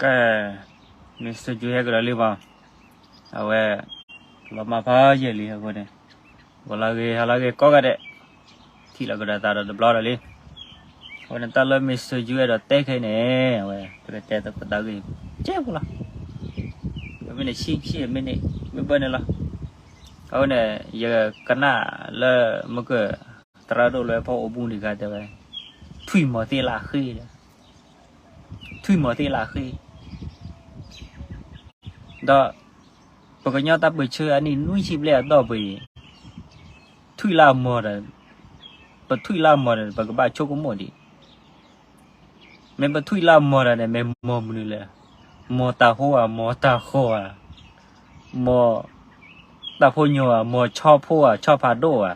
ကဲ, မ့ၢ်စၢၤကၠူဟဲကဒီးလံဘၣ်, အဝဲ လီၤမၢ်ဖးယံာ်လံအဃိန့ၣ်, ဂီၤလၢဂ့ၤ ဟါလၢဂ့ၤကိးဂၤဒဲး, ထံၣ်လီၤကဒီးသးဒီးတဘျီဒီးလံ. အဝဲန့ၣ် တၢ်လၢမ့ၢ်စၢၤကၠူအဲၣ်ဒိးတဲခဲအံၤန့ၣ် အဝဲ ပကတဲသပသးဂ့ၢ် ကဲဖိလီၤ. မ့ၢ်န့ၣ်ဆံဆံမ့ၢ်န့ၣ် မ့ၢ်ဘၣ်န့ၣ်လီၤ. အဃိန့ၣ် ယကနၣ်လၢမကၢၢ် သရၣ်ဒိၣ်လၢဖီအိၣ်မူန့ၣ်ခါတဲဝဲ, ထွံၣ်မီၤသ့ၣ်လၢဃ့ဒီး ထွံၣ်မီၤသ့ၣ်လၢဃ့, ဒီး ပကညီတၢ်ပၢၢ်ဆၢအနံၣ်နွံဆံဘျဲၣ်အတီၢ်ပူၤအံၤ, ထွံၣ်လၢမီၤဒီး, ပထွံၣ်လၢမီၤဒီး ပကဘၣ်ဆိကမိၣ်ဒံး. မ့ၢ်ပထွံၣ်လၢမီၤဒီးန့ၣ် မ့ၢ်မီၤမနုၤလဲၣ်. မီၤတၢ်ဟိဧါ, မီၤတၢ်ဃီဧါ, မီၤတၢ်ဖိညိဧါ, မီၤဆီဖိဧါ, ဆီဖးဒိၣ်ဧါ,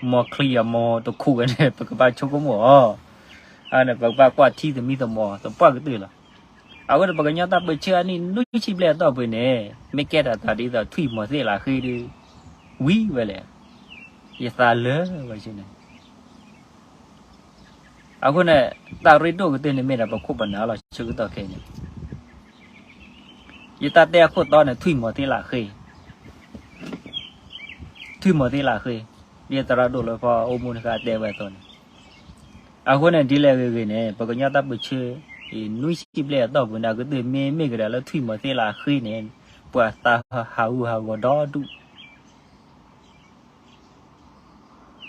မီၤချံဧါ, မီၤတခူးဧါန့ၣ် ပကဘၣ်ဆိကမိၣ်အီၤ. အန့ၣ် ပကဘၣ်ကွၢ်ထံသမံသမိးသပှၢ်ကတၢၢ်လီၤ. အဃိန့ၣ် ပကညီတၢ်ပၢၢ်ဆၢအနံၣ်နွံဆံဘျဲၣ်အတီၢ်ပူၤန့ၣ် မ့ၢ်ကဲထီၣ်သးဒ်သိးထွံၣ်မီၤသ့ၣ်လၢဃ့ဒီး ဝံၤဝဲလဲၣ်, ယသးလၢာ်ဝဲန့ၣ်. အဃိန့ၣ် တၢ်ရ့ဒိၣ်ကတၢၢ်န့ၣ်မ့ၢ်ဒၣ်ပခိၣ်ပနၢ်လီၤ. ဆၢကတီၢ်ခဲအံၤန့ၣ် ယတၢ်တဲအခိၣ်တီန့ၣ် ထွံၣ်မီၤသ့ၣ်လၢဃ့, ထွံၣ်မီၤသ့ၣ်လၢဃ့, ဒ်သရၣ်ဒိၣ်လၢဖီအိၣ်မူန့ၣ်ခါတဲဝဲအသိးန့ၣ်. အဃိန့ၣ် ဒ်လဲၣ်ဂ့ၤဂ့ၤန့ၣ် ပကညီတၢ်ပၢၢ်ဆၢအံၤ နွံဆံဘျဲၣ်အတီၢ်ပူၤန့ၣ် အကတၢၢ်မ့မ့ၢ်ကဒါလၢထွံၣ်မီၤသ့ၣ်လၢဃ့န့ၣ် ပှၤသးဟးဂူာ်ဟးဂီၤဒီဒူၣ်.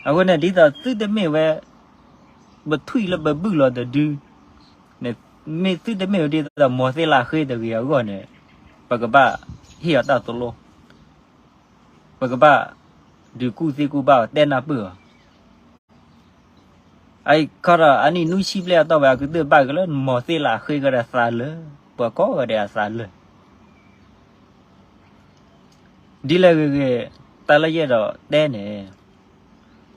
အဃိန့ၣ် ဒ်သိးသုတမ့ၢ်ဝဲ ပထွံၣ်လၢပဘုၣ်လီၤတဒုန့ၣ်, မ့ၢ်သုတမ့ၢ်ဝဲဒ်သိးမီၤသ့ၣ်လၢဃ့တဂ့ၤအဂီၢ်န့ၣ်, ပကဘၣ်ဟ့ၣ်အီၤတၢ်သိၣ်လိ, ပကဘၣ်ဒုးကူၣ်သ့ကူၣ်ဘၣ်အီၤ တဲနၢ်ပၢၢ်အီၤ. အခီဒီး အနံၣ်နွံဆံဘျဲၣ်အတီၢ်ဝဲ အကတၢၢ်ဘၣ်က့ၤလၢမီၤသ့ၣ်လၢဃ့ကဒီးသးလၢာ်, ပှၤကိးဂၤဒဲးအသးလၢာ်. ဒ်လဲၣ်ဂ့ၤဂ့ၤ တၢ်လၢယအဲၣ်ဒိးတဲန့ၣ်,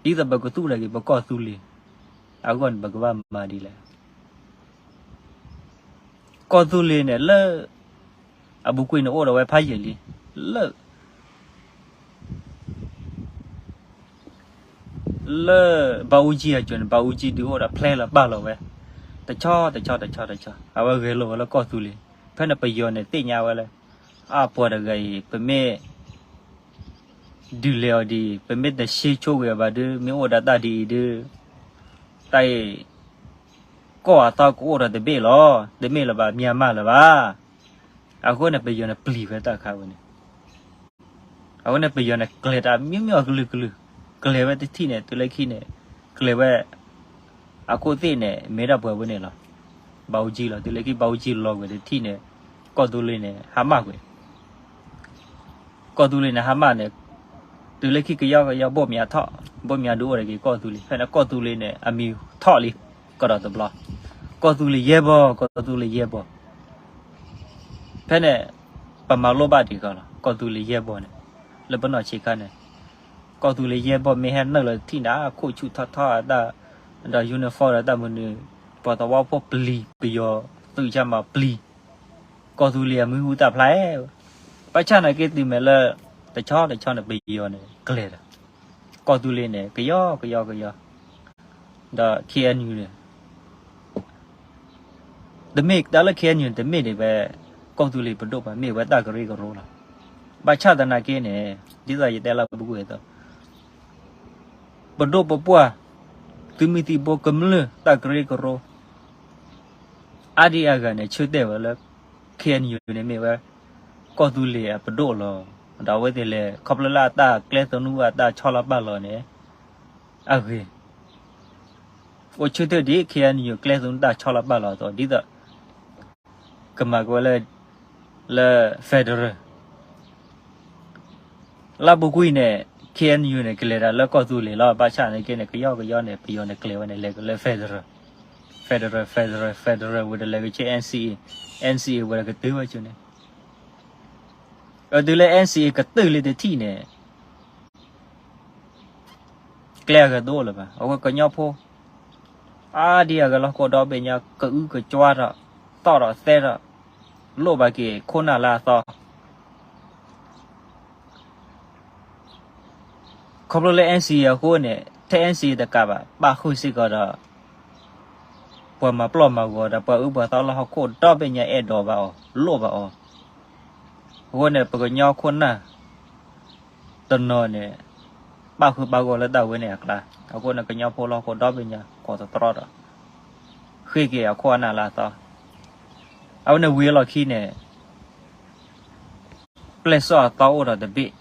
ဒ်သိးပကသူၣ်ထီၣ်က့ၤပကီၢ်သူလ့ၤအဂီၢ်န့ၣ် ပကဘၣ်မၤဒ်လဲၣ်. ကီၢ်သူလ့ၤန့ၣ်လၢ အပူၤကွံာ်န့ၣ်အိၣ်ဒီးဝဲဖးယံာ်လံ, လၢ လၢဘၣ်အူကၠံအစိၤန့ၣ် ဘၣ်အူကၠံဒုးအိၣ်ဒီးဖျဲလီၤပာ်လီၤဝဲ, တဆီတဆီတဆီတဆီ အဝဲဂဲၤလိာ်ဝဲလၢကီၢ်သူလ့ၤ. ဖဲန့ၣ်ပယီၤန့ၣ်သ့ၣ်ညါဝဲလၢ အါပှၤတဂၤအံၤ ပမ့ၢ် ဒုးလဲၤအီၤဒ်အံၤ ပမ့ၢ်တဆ့ဆိကွံာ်အီၤဘၣ်ဒီး မ့ၢ်အိၣ်ဒီးတၢ်ဒ်အံၤဒီး တၢ်အံၤ ကီၢ်အသီကအိၣ်ဒီးတဘ့ၣ်လီၤ, တမ့ၢ်လၢၤဘၣ် မၠးမၢ်လၢၤဘၣ်. အဃိန့ၣ် ပယီၤန့ၣ်ပျံၤဝဲတၢ်ခါဝဲန့ၣ်, အဃိန့ၣ် ပယီၤန့ၣ်ကျဲၤတၢ်မံမံအကလုာ်ကလုာ်, ကျဲၤဝဲတထံၣ်န့ၣ် တုၤလၢခံန့ၣ် ကျဲၤဝဲ အခိၣ်သ့ၣ်န့ၣ် မ့ၢ်ဒၣ်ပှၤဝဲန့ၣ်လီၤ. ဘၣ်အူကၠံလီၤ, တုၤလၢခံ ဘၣ်အူကၠံလီၤကွံာ်တထံၣ်န့ၣ် ကီၢ်သူလ့ၤန့ၣ် ဟါမၢ်ကွံာ် ကီၢ်သူလ့ၤန့ၣ် ဟါမၢ်န့ၣ် တုၤလၢခံကယီကယီ ဘိၣ်မၠးထီၣ်, ဘိၣ်မၠးဒုးအိၣ်ဒီးက့ၤကီၢ်သူလ့ၤ. ဖဲန့ၣ်ကီၢ်သူလ့ၤန့ၣ် အမံၤထီၣ်လံ ကဒီးတဘျီ, ကီၢ်သူလ့ၤယဲၢ်ဘီ, ကီၢ်သူလ့ၤယဲၢ်ဘီ. ဖဲန့ၣ် ပမၤလိဘၣ်ဒံးဃီလီၤ, ကီၢ်သူလ့ၤယဲၢ်ဘီန့ၣ် လၢပနီၢ်ဆံးခါန့ၣ် ကီၢ်သူလ့ၤယဲၢ်ဘီမ့ၢ်ဟဲနုာ်လီၤတထံၣ်န့ၣ် ခိၣ်ဆူၣ်ထီထီအတၢ်, ဒီး uniform ဒီးတၢ်မနုၤ, ပှၤသဝီဖိပျံၤ, ပယီၤသုးဆါမးပျံၤ, ကီၢ်သူလ့ၤအမံၤဟူသၣ်ဖျါ, ဘၣ်ဆၣ်နာ်က့တုၤမ့ၢ်လၢ တဆီတဆီန့ၣ် ပယီၤန့ၣ်ကျဲၤဒီး ကီၢ်သူလ့ၤန့ၣ် ကယီကယီကယီ, ဒီး KNU န့ၣ် တမ့ၢ်တၢ်လၢ KNU န့ၣ် တမ့ၢ်ဒံးဝဲ ကီၢ်သူလ့ၤပဒိၣ်ဘၣ်, မ့ၢ်ဝဲတၢ်ကရၢကရိလီၤ. ဘၣ်ဆၣ်သနာ်က့န့ၣ် ဒ်သိးယတဲလၢပူၤကွံာ်အသိး ပဒိၣ်ပပှၢ် သုးမုၢ်သံၣ်ဘိကမျၢၢ်တၢ်ကရၢကရိ အါဒံအါဂၤန့ၣ် ဆၢတဲာ်ဝဲလၢ KNU န့ၣ်မ့ၢ်ဝဲ ကီၢ်သူလ့ၤအပဒိၣ်လီၤ. ဒီးအဝဲသ့ၣ်လဲၤခီဖျိလၢအတၢ်ကျဲသနူအတၢ်ဆီလီၤပာ်လီၤန့ၣ် အဂ့ၢ် အိၣ်ဆၢထၢၣ်ဒ် KNU ကျဲသနူတၢ်ဆီလီၤပာ်လီၤအသိး ဒ်သိး ကမၤက့ၤဝဲလၢ လၢ federal လၢပူၤကွံာ်န့ၣ် KNU န့ၣ် ကလဲၤတၢ်လၢကီၢ်သူလ့ၤလီၤ. ဘၣ်ဆၣ်နာ်က့န့ၣ် ကယီကယီန့ၣ် ပယီၤန့ၣ်ကျဲၤဝဲန့ၣ် လဲၤက့ၤလၢ federal, federal, federal, federal ဝံၤဒီးလဲၤက့ၤဆူ NCA, NCA ဝံၤဒီးကတုၤဝဲဆူန့ၣ် အတုၤလၢ NCA ကတုၤလံတထံၣ်န့ၣ် ကျဲအဂၤတအိၣ်လၢၤဘၣ်. အဝဲကညီဖိ အါဒံအဂၤလီၤ ကိးဒီဘ့ၣ်ညါ ကအုကကွါထီၣ် သီၣ်ထီၣ်သဲထီၣ် လိၣ်ဘၣ်က့ၤခိၣ်နၢ်လၢအသီ ခီဖျိလၢ NCA အဃိန့ၣ် ထဲ NCA တကးဘၣ် ပာ်ဃုာ်စ့ၢ်ကီးဒီး ပှၤမၤပျီၢ်မၤဂီၤဒီး ပှၤအၢပှၤသီလၢဟီၣ်ခိၣ်ဒီဘ့ၣ်ညါ အဲၣ်ဒိးဘၣ်အီၤ လိၣ်ဘၣ်အီၤ. အဃိန့ၣ် ပကညီခိၣ်နၢ်တနီၤန့ၣ် ပာ်ဃုာ်ပာ်ဂီၤလၢတၢ်ဝဲန့ၣ်အကျါ. အဃိန့ၣ် ကညီဖိလၢဟီၣ်ခိၣ်ဒီဘ့ၣ်ညါ ကိးသတြီဒီး ဃ့က့ၤအခိၣ်အနၢ်လၢအသီ. အဝဲန့ၣ်ဝံၤအလီၢ်ခံန့ၣ် ပျဲၢ်စီၣ်အသီအိၣ်ဒီးတဘ့ၣ်, ဒီး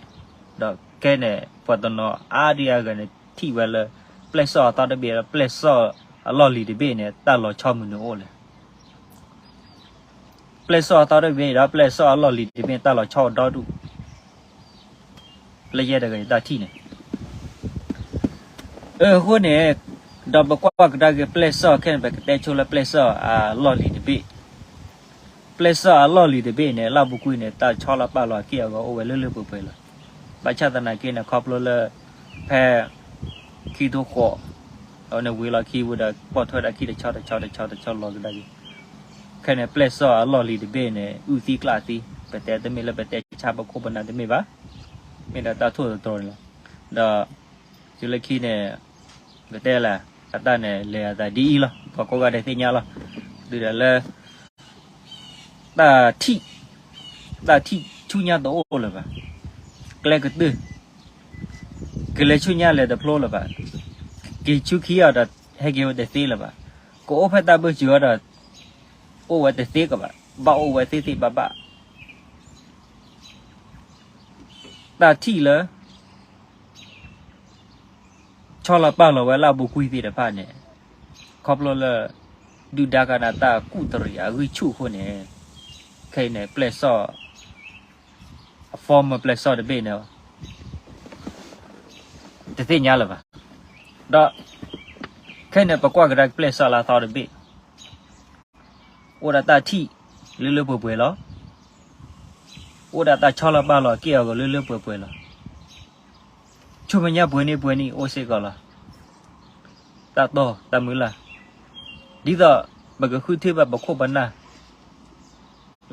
ခဲန့ၣ် ပှၤတနီၤအါဒံအါဂၤန့ၣ် ထံၣ်ဝဲလၢ ပျဲၢ်စီၣ်အသီတဘ့ၣ်ဒီး ပျဲၢ်စီၣ်အလီၢ်လံၤတဘ့ၣ်န့ၣ် တၢ်လီၤဆီမနုၤအိၣ်လဲၣ်. ပျဲၢ်စီၣ်အသီတဘ့ၣ်ဒီး ပျဲၢ်စီၣ်အလီၢ်လံၤတဘ့ၣ် တၢ်လီၤဆီအိၣ်ဒီဒူၣ် လၢယဲတဂၤယတၢ်ထံၣ်န့ၣ်. အဃိန့ၣ် ဒီးပကွၢ်ကဒါက့ၤပျဲၢ်စီၣ်ခဲန့ၣ် ပကတဲဆိလၢပျဲၢ်စီၣ်အလီၢ်လံၤတဘ့ၣ်. ပျဲၢ်စီၣ်အလီၢ်လံၤတဘ့ၣ်န့ၣ် လၢအပူၤကွံာ်န့ၣ် တၢ်ဆီလီၤပာ်လီၤအက့ၢ်အဂီၤအိၣ်ဝဲလၢလၢပှဲၤပှဲၤလီၤ. ဘၣ်ဆၣ်သနာ်က့န့ၣ် ခီဖျိလၢ ဖဲ ခံထိဃိး အဝဲန့ၣ်ဝံၤလီၢ်ခံဝံၤဒီး ပိာ်ထွဲဒၣ်ခံတဆီတဆီတဆီတဆီလီၤကဒါက့ၤ. ခဲန့ၣ် ပျဲၢ်စီၣ်အလီၢ်လံၤတဘ့ၣ်န့ၣ် အုၣ်သံကျၣ်သံ, ပတဲတမ့ၢ်လၢပတဲဆါပခိၣ်ပနၢ်တမ့ၢ်ဘၣ်, မ့ၢ်ဒၣ်တၢ်ထိၣ်သတြီၤန့ၣ်လီၤ. ဒီး တုၤလၢခံန့ၣ် ပတဲလၢ အတၢ်န့ၣ်လဲၤအသးဒ်အံၤလီၤ, ပှၤကိးဂၤဒဲးသ့ၣ်ညါလီၤ. တုၤဒၣ်လၢ တၢ်ထံၣ်, တၢ်ထံၣ်ဆူညါတအိၣ်လၢၤဘၣ်. ကျဲကတၢၢ်, ကလဲၤဆူညါလဲၤတဖျိလၢၤဘၣ်. က့ၤဆူခံအီၤဒီး ဟဲက့ၤဝဲတသ့လၢၤဘၣ်. ကအိၣ်ဖဲတၢ်ဘၢၣ်စၢၤအီၤဒီး အိၣ်ဝဲတသ့ကဘၣ်, ဘၣ်အိၣ်ဝဲသ့သ့ဘၣ်ဘၣ်. တၢ်ထံၣ်လၢ ဆီလီၤပာ်လီၤဝဲလၢအပူၤကွံာ်သ့ၣ်တဖၣ်န့ၣ် ခီဖျိလၢ ဒုၣ်ဒါကနၣ်တၢ်ကူၣ်တရံးအဂံၢ်ဆူၣ်အဃိန့ၣ် ခဲအံၤန့ၣ် ပျဲၢ်စီၣ် အ former ပျဲၢ်စီၣ်တဘ့ၣ်န့ၣ် တသ့ၣ်ညါလၢၤဘၣ်. ဒီး ခဲအံၤန့ၣ် ပကွၢ်ကဒါပျဲၢ်စီၣ်လၢအသီတဘ့ၣ် အိၣ်ဒၣ်တၢ်ထံၣ်လၢလၢပှဲၤပှဲၤလီၤ. အိၣ်ဒၣ်တၢ်ဆီလီၤပာ်လီၤအက့ၢ်အဂီၤလၢလၢပှဲၤပှဲၤလီၤ. ဆူမဲာ်ညါပှဲၤနံၣ်ပှဲၤနံၣ်အိၣ်စ့ၢ်ကီးလီၤ. တၢ်တီၢ်တၢ်မုၢ်လၢ် ဒ်သိးပကဃုထံၣ်ဘၣ်ပခိၣ်ပနၢ်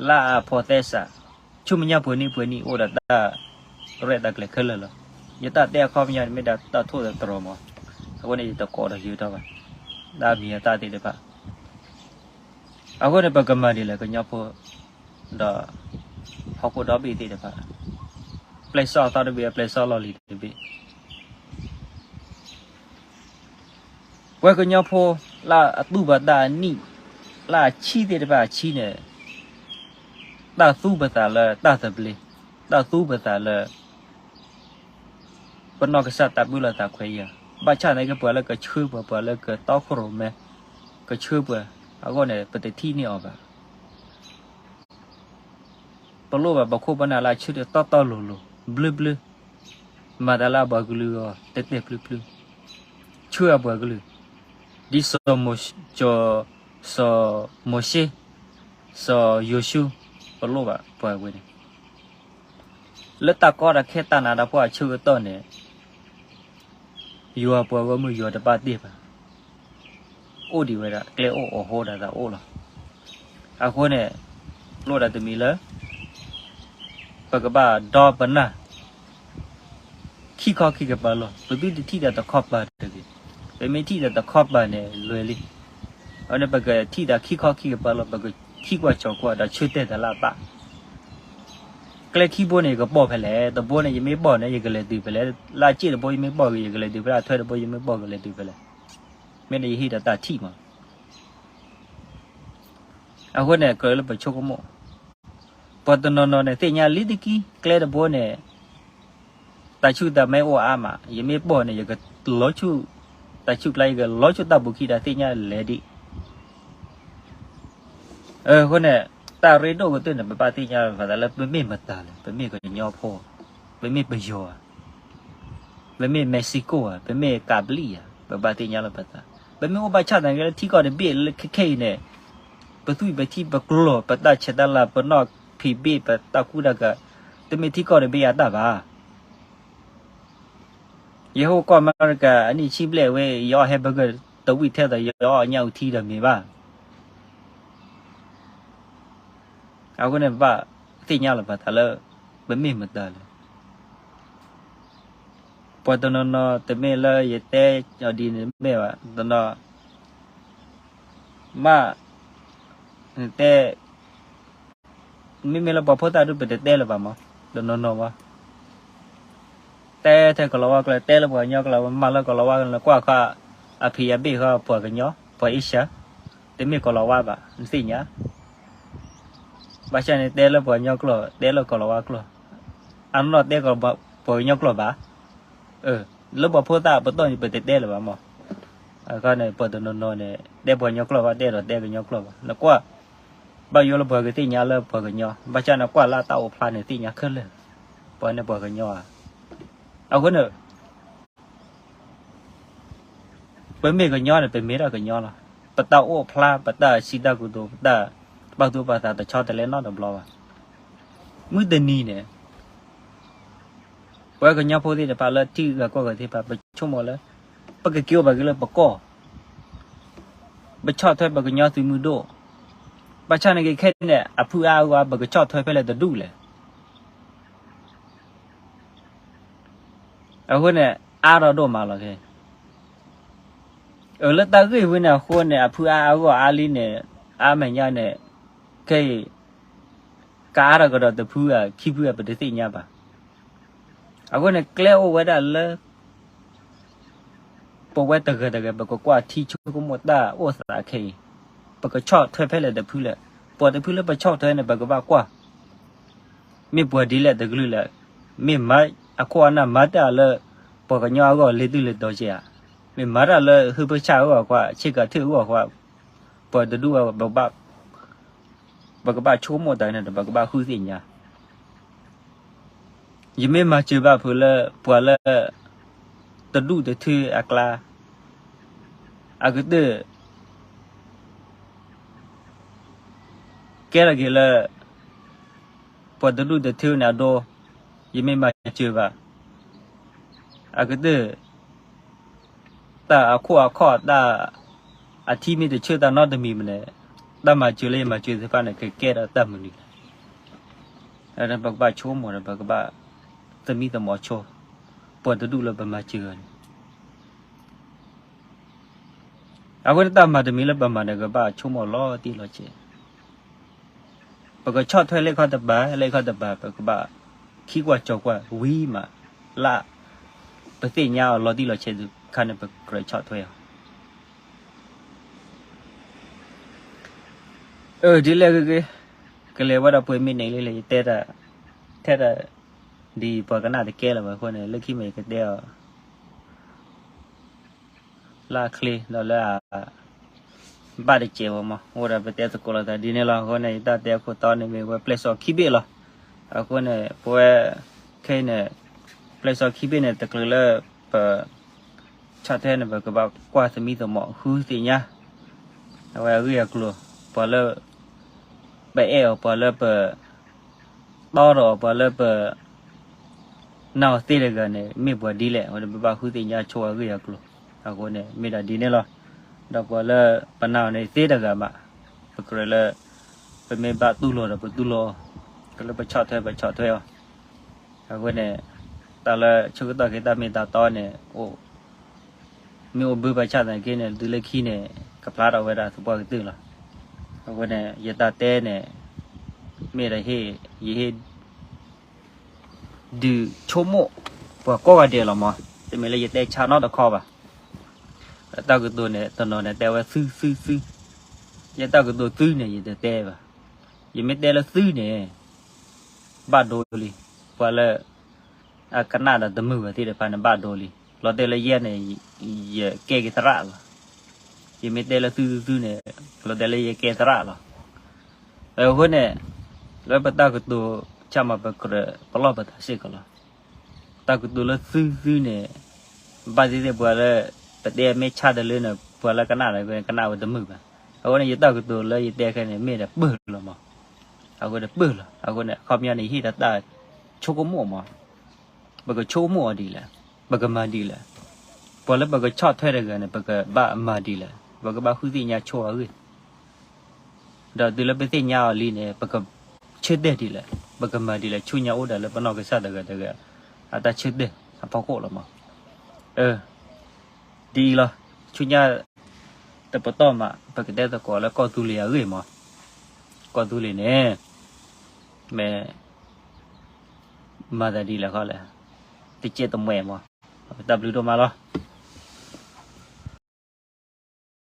လၢအဖိးသဲစး ဆူမဲာ်ညါပှဲၤနံၣ်ပှဲၤနံၣ်အိၣ်ဒီးတၢ်ရဲၣ်တၢ်ကျဲၤခဲလၢာ်လီၤ. ယတၢ်တဲအခီပညီန့ၣ်မ့ၢ်ဒၣ်တၢ်ထိၣ်သတြီၤမး, အဃိန့ၣ် ယတကိးဒီးယိၤထီၣ်ဘၣ် တၢ်မံၤအသၣ်သ့ၣ်တဖၣ်. အဃိန့ၣ် ပကမၤဒ်လဲၣ်ကညီဖိ ဒီး ဟီၣ်ခိၣ်ဒီဘ့ၣ်သ့ၣ်တဖၣ်, ပျဲၢ်စီၣ်အသီတဘ့ၣ် ပျဲၢ်စီၣ်လီၢ်လံၤတဘ့ၣ် ပှၤကညီဖိလၢအသူၣ်ပှၤသးအနံၣ် လၢအဆံသ့ၣ်တဖၣ်အဆံန့ၣ် တၢ်သူပသးလၢတၢ်သဘျ့, တၢ်သူပသးလၢ ပနီၢ်ကစၢ်တၢ်ပၢလီၤသးခွဲးယာ်, ဘၣ်ဆၣ်သနာ်က့ ပှၤလၢကဆှၢပှၤ ပှၤလၢကတီခိၣ်ရိၣ်မဲ ကဆှၢပှၤအဂီၢ်န့ၣ် ပတထံၣ်န့ၢ်အီၤဘၣ်. ပလိၣ်ဘၣ်ပခိၣ်ပနၢ်လၢအဆၢထၢၣ်တီတီလိၤလိၤ ဘျၢဘျၢ, မၤတၢ်လၢအပှၤကလုာ်အဂီၢ် တဲတဲာ်ဖျုဖျု, ဆှၢအပှၤကလုာ်, ဒ်စီၤမိၤၡ့, စီၤမိၤၡ့, စီၤယိၤၡူ, ပလိၣ်ဘၣ်ပှၤဝဲန့ၣ် လၢတၢ်ကီတၢ်ခဲတၢ်နးတၢ်ဖှီၣ်အဆၢကတီၢ်န့ၣ် ယွၤပှၤဂီၢ်မုၢ်ယွၤတပာ်တ့ၢ်ဘၣ်, အိၣ်ဒံးဝဲဒၣ် ကျဲအိၣ်အီၣ်ဟိဒၣ်သးအိၣ်လီၤ. အဃိန့ၣ် လိၣ်ဒၣ်တမံၤလၢ ပကဘၣ်ဒီပနၢ် ခံခီခံကပၤလီၤ. ပသုတထံၣ်တၢ်တခီပၤတဂ့ၤ. ပမ့ၢ်ထံၣ်တၢ်တခီပၤန့ၣ် လွဲလံ. အဝဲန့ၣ် ပကထံၣ်တၢ်ခံခီခံကပၤလီၤ. ပကခံကွၢ်စီၤကွၢ်ဒီးဆၢတဲာ်တၢ်လၢအသး ကျဲခံဘိန့ၣ် ယကပိာ်ဖဲလဲၣ်, တဘိန့ၣ် ယမ့ၢ်ပိာ်န့ၣ် ယကလဲၤတုၤဖဲလဲၣ်, လၢအစ့ၣ်တဘိယမ့ၢ်ပိာ်ဂ့ၤ ယကလဲၤတုၤဖဲလဲၣ်, အထွဲတဘိယမ့ၢ်ပိာ်ကလဲၤတုၤဖဲလဲၣ်. မ့ၢ်န့ၣ်ယဟ့ၣ်ဒီးတၢ်ထံၣ်မး. အဃိန့ၣ် ကြၢးလၢပဆိကမိၣ်, ပှၤတနီၤနီၤန့ၣ် သ့ၣ်ညါလံတက့ၢ် ကျဲတဘိန့ၣ် တၢ်ဆူၣ်တၢ်မဲအိၣ်အါမး, ယမ့ၢ်ပိာ်န့ၣ် ယကလီၤဆူၣ် တၢ်ဆူၣ်ကျါ ယကလီၤဆူၣ်တၢ်ဘူးခံဒီး သ့ၣ်ညါလဲၤဒံး. အဃိန့ၣ် တၢ်ရ့ဒိၣ်ကတၢၢ်န့ၣ် ပဘၣ်သ့ၣ်ညါလီၤပသးလၢပမ့ၢ်မတၤလဲၣ်, ပမ့ၢ်ကညီဖိ, ပမ့ၢ်ပယီၤဧါ, ပမ့ၢ် Mexico ဧါ, ပမ့ၢ်ကးပလံၣ်ဧါ, ပဘၣ်သ့ၣ်ညါလီၤပသး. ပမ့ၢ်အိၣ်ဘၣ်ဆၣ်သနာ်က့လၢထံကီၢ်တဘ့ၣ်လၢခဲခဲအံၤန့ၣ် ပသွံၣ်ပထံပကျိၤ ပတၢ်ဆဲးတၢ်လၤ ပနီၢ်ဖံးဘ့ၣ် ပတၢ်ကူတၢ်ကၤ တမ့ၢ်ထံကီၢ်တဘ့ၣ်အတၢ်ဘၣ်. ယဟိၣ်ကီၢ်အမဲရကၤ အနံၣ်ဆံဘျဲၣ်ဝဲ ယအီၣ် hamburger တဝံၣ်ထဲသိး ယအီၣ်ညၣ်အူထံဒီးမ့ၢ်ဘၣ်. အဃိန့ၣ် ပဘၣ်သ့ၣ်ညါလီၤပသးလၢ ပမ့ၢ်မတၤလဲၣ်. ပှၤတနီၤနီၤ တမ့ၢ်လၢယတဲအီၤဒ်န့ၣ်မ့ၢ်ဘၣ်, တနီၤ မ့ၢ်, တဲ, မ့မ့ၢ်လၢပှၤဖိသၣ်ဒုး ပတတဲလၢၤဘၣ်မး, တနီၤနီၤဘၣ်. တဲထဲကီၤလၤဝါကျိာ်, တဲလၢပှၤကညီကျိာ်, မၤလၢကီၤလၤဝါကျိာ်, နကွၢ်ခါ, အဖံးအဘ့ၣ်ဃီ ပှၤကညီ, ပှၤအ့ရှၢ, တမ့ၢ်ကီၤလၤဝါဘၣ်, နသ့ၣ်ညါ. ဘၣ်ဆၣ်န့ၣ် တဲလၢပှၤကညီကျိာ်, တဲလၢကီၤလၤဝါကျိာ်, အနီၢ်တဲပှၤကညီကျိာ်ဘၣ်. လၢပှၤဖိသၣ်ပတီၢ်န့ၣ် ပတတဲလၢၤဘၣ်မး. အခါန့ၣ် ပှၤတနီၤနီၤန့ၣ် တဲပှၤကညီကျိာ်ဘၣ်, တဲဒီးတဲကညီကျိာ်ဘၣ်. နကွၢ်, ဘၣ်ယိၣ်လၢပှၤကသ့ၣ်ညါလၢပှၤကညီ, ဘၣ်ဆၣ်နကွၢ်လၢတၢ်အိၣ်ဖျါန့ၣ် သ့ၣ်ညါခဲလၢာ်, ပှၤန့ၣ်ပှၤကညီဧါ. အဃိန့ၣ် ပမ့ၢ်ကညီန့ၣ် ပမ့ၢ်ဒၣ်ကညီလီၤ. ပတၢ်အိၣ်ဖျါ, ပတၢ်စံးတၢ်ကတိၤ, ပတၢ်ပာ်သူၣ်ပာ်သး တဆီတလဲနီတဘျီဘၣ်. မုၢ်တနံၤန့ၣ် ပှၤကညီဖိသ့ၣ်တဖၣ်လၢထံဂၤကီၢ်ဂၤသ့ၣ်တဖၣ် ပဆိကမိၣ်လၢ ပကက့ၤအိၣ်ဘၣ်က့ၤလၢပကီၢ်, ပဆီၣ်ထွဲပကညီသုးမုၢ်ဒိၣ်, ဘၣ်ဆၣ်န့ၣ်က့ၤခဲန့ၣ် အဖုအါအဂီၢ် ပကဆီၣ်ထွဲဖဲလဲၣ်တဒူၣ်လဲၣ်. အဃိန့ၣ် အါထီၣ်ဒိၣ်မးလီၤခဲအံၤ. အၢ လၢတၢ်ဂ့ၢ်ဝဲန့ၣ်အဃိန့ၣ် အဖုအါအဂီၢ်အါလံန့ၣ်, အါမဲာ်ညါန့ၣ်, ခဲအံၤ ကအါထီၣ်ကဒီးတဖုဧါ ခံဖုဧါ ပတသ့ၣ်ညါဘၣ်. အဃိန့ၣ် ကျဲအိၣ်ဝဲဒၣ်လၢ ပဝဲတဂၤတဂၤ ပကကွၢ်ထံဆိကမိၣ်တၢ်အိၣ်သးခဲအံၤ, ပကဆီၣ်ထွဲဖဲလဲၣ်တဖုလဲၣ်, ပှၤတဖုလၢပဆီၣ်ထွဲန့ၣ် ပကဘၣ်ကွၢ် မ့ၢ်ပှၤဒ်လဲၣ်တကလုာ်လဲၣ်, မ့ၢ်မၤအခိၣ်အနၢ်မၤတၢ်လၢ ပှၤကညီအဂီၢ် လ့ၤတုၤလ့ၤတီၤကဲဧါ, မ့ၢ်မၤတၢ်လၢ ဟုဖၢဆၣ်အဂီၢ်ခွါ, ဆ့ကၤထၢၣ်အဂီၢ်ခွါ, ပှၤတဒူၣ်အဂီၢ် ပကဘၣ်ဆိကမိၣ်တၢ်န့ၣ်ဒီး ပကဘၣ်ဃုသ့ၣ်ညါ. ယမ့ၢ်မၤစၢၤဘၣ်ဖုးလၢ ပှၤလၢ တဒူၣ်တထၢအကျါ, အကတၢၢ် ကဲထီၣ်က့ၤလၢ ပှၤတဒူၣ်တထၢန့ၣ်အဒိ, ယမ့ၢ်မၤစၢၤဘၣ်, အကတၢၢ် တၢ်အခိၣ်အခီၣ်တၢ် အထံမ့ၢ်တဆၢတၢ်နီတမံၤမးန့ၣ်, တၢ်မၤစၢၤလၢယမၤစၢၤသ့ၣ်တဖၣ်န့ၣ် ကကဲထီၣ်တၢ်မနုၤလဲၣ်. ပကဘၣ်ဆိကမိၣ်ဒီး ပကဘၣ်သမံသမိးဆိ ပှၤတဒူၣ်လၢပမၤစၢၤအီၤန့ၣ် အဃိန့ၣ်တၢ်မၤတမံၤလၢပမၤန့ၣ် ကဘၣ်ဆိကမိၣ်လီၤတံၢ်လီၤဆဲး, ပကဆီၣ်ထွဲလၢခီတပၤ လၢခီတပၤ ပကဘၣ်ခံကွၢ်ကၠီၤကွၢ်ဝံၤမး, လၢ ပသ့ၣ်ညါအီၤလီၤတံၢ်လီၤဆဲးတခါန့ၣ် ပကြၢးဆီၣ်ထွဲအီၤ. အၢ ဒ်လဲၣ်ဂ့ၤဂ့ၤ, ကလဲၤဝဲဒီးပှဲၤမ့ၢ်န့ၣ်လံလံ ယတဲတၢ်, ထဲတၢ်, ဒ်ပှၤကနၣ်တကဲလၢၤဘၣ်အဃိန့ၣ် လၢခံမ့ၢ်ယကတဲအီၤ လၢအချ့ဒီးလၢအ ဘၣ်တစဲးဝဲမး အိၣ်ဒီးပတဲသကိးလိာ်သးဒ်န့ၣ်လီၤ. အဃိန့ၣ် ယတၢ်တဲအခိၣ်တီန့ၣ်မ့ၢ်ဝဲပျဲၢ်စီခံဘ့ၣ်လီၤ. အဃိန့ၣ် ပဝဲ ခဲအံၤန့ၣ် ပျဲၢ်စီခံဘ့ၣ်န့ၣ် တချုးလၢပ ဆီၣ်ထွဲန့ၣ် ပကဘၣ်ကွၢ်သမံသမိးဃုသ့ၣ်ညါ အဝဲအဂ့ၢ်အကျိၤ, ပှၤလၢ ပအဲၣ်အီၤ ပှၤလၢပ တီဒီးအီၤ ပှၤလၢပ နာ်အီၤသ့တဂၤန့ၣ် မ့ၢ်ပှၤဒ်လဲၣ် အဝဲန့ၣ် ပဘၣ်ဃုသ့ၣ်ညါဆိအဂ့ၢ်အကျိၤ. အဃိန့ၣ် မ့ၢ်ဒၣ်ဒ်န့ၣ်လီၤ. ဒီးပှၤလၢပနာ်အီၤန့ၣ်သ့တဂၤမး ပကြၢးလၢ ပမ့ၢ်ဘၣ်တူၢ်လိာ်ဒီးပတူၢ်လိာ်အီၤ, ကလၢပဆီၣ်ထွဲပဆီၣ်ထွဲအီၤ. အဃိန့ၣ် တၢ်လၢဆၢကတီၢ်က့ၤတၢ်မ့ၢ်တၢ်တီန့ၣ် အိၣ် မ့ၢ်အိၣ်ဘၣ်ဆၣ်သနာ်က့န့ၣ် တုၤလၢခံန့ၣ် ကဖျါထီၣ်ဝဲဒၣ်သပှၢ်ကတၢၢ်လီၤ. အဃိန့ၣ် ယတၢ်တဲန့ၣ် မ့ၢ်ဒီးဟ့ၣ် ယဟ့ၣ် ဒုးဆိကမိၣ် ပှၤကိးဂၤဒဲးလီၤမး, တမ့ၢ်လၢယတဲဆါနီတခီဘၣ်. တၢ်ကတိၤန့ၣ် တနီၤန့ၣ် တဲဝဲသုသုသု, ယတၢ်ကတိၤသုန့ၣ် ယတတဲဘၣ်. ယမ့ၢ်တဲလၢသုန့ၣ် ဘၣ်ဒိလံ, ပှၤလၢ အကနၣ်ဒီးတမုာ်ဘၣ်သ့ၣ်တဖၣ်န့ၣ် ဘၣ်ဒိလံ. လီၤတဲာ်လၢယဲန့ၣ် ယကဲက့ၤသရၣ်လီၤ. ယမ့ၢ်တဲလၢသုသုသုန့ၣ် လီၤတဲာ်လၢယကဲသရၣ်လီၤ. အဃိန့ၣ် လၢပတၢ်ကတိၤဆၣ်မး ပကြၢးပလီၢ်ပသးစ့ၢ်ကီးလီၤ. တၢ်ကတိၤလၢသုသုန့ၣ် ဘၣ်သ့ၣ်သ့ၣ်ပှၤလၢ ပတဲမ့ၢ်ဆါတလၢန့ၣ် ပှၤလၢကနၣ်ဒီးကနၣ်ဝဲတမုာ်ဘၣ်. အဃိန့ၣ် ယတၢ်ကတိၤလၢယတဲခဲန့ၣ် မ့ၢ်ဒီးပၢၢ်လီၤမး. အဃိန့ၣ်ပၢၢ်လီၤ. အဃိန့ၣ် အခီပညီန့ၣ် ယဟ့ၣ်ဒီးတၢ်ဆိကမိၣ်မး ပကဆိကမိၣ်အီၤဒ်လဲၣ်, ပကမၤဒ်လဲၣ်, ပှၤလၢပကဆီၣ်ထွဲတဂၤန့ၣ် ပကဘၣ်မၤဒ်လဲၣ်, ပကဘၣ်ဃုသ့ၣ်ညါဆိအဂ့ၢ်, ဒီးတုၤလၢပသ့ၣ်ညါအီၤလံန့ၣ် ပကဆၢတဲာ်ဒ်လဲၣ်, ပကမၤဒ်လဲၣ်, ဆူညါအိၣ်ဒၣ်လၢပနီၢ်ကစၢ်တဂၤတဂၤ အတၢ်ဆၢတဲာ်အဖီခိၣ်လီၤမး. အၢ ဒ်အံၤလီၤ. ဆူညါ တပတီၢ်မး ပကတဲသကိးလၢကီၢ်သူလ့ၤအဂ့ၢ်မး, ကီၢ်သူလ့ၤန့ၣ် မ့ၢ် မၤသးဒ်လဲၣ်ဃီလဲၣ်, တကဲတမှဲၤမး, တၢ်ဘျုးဒိၣ်မးလီၤ.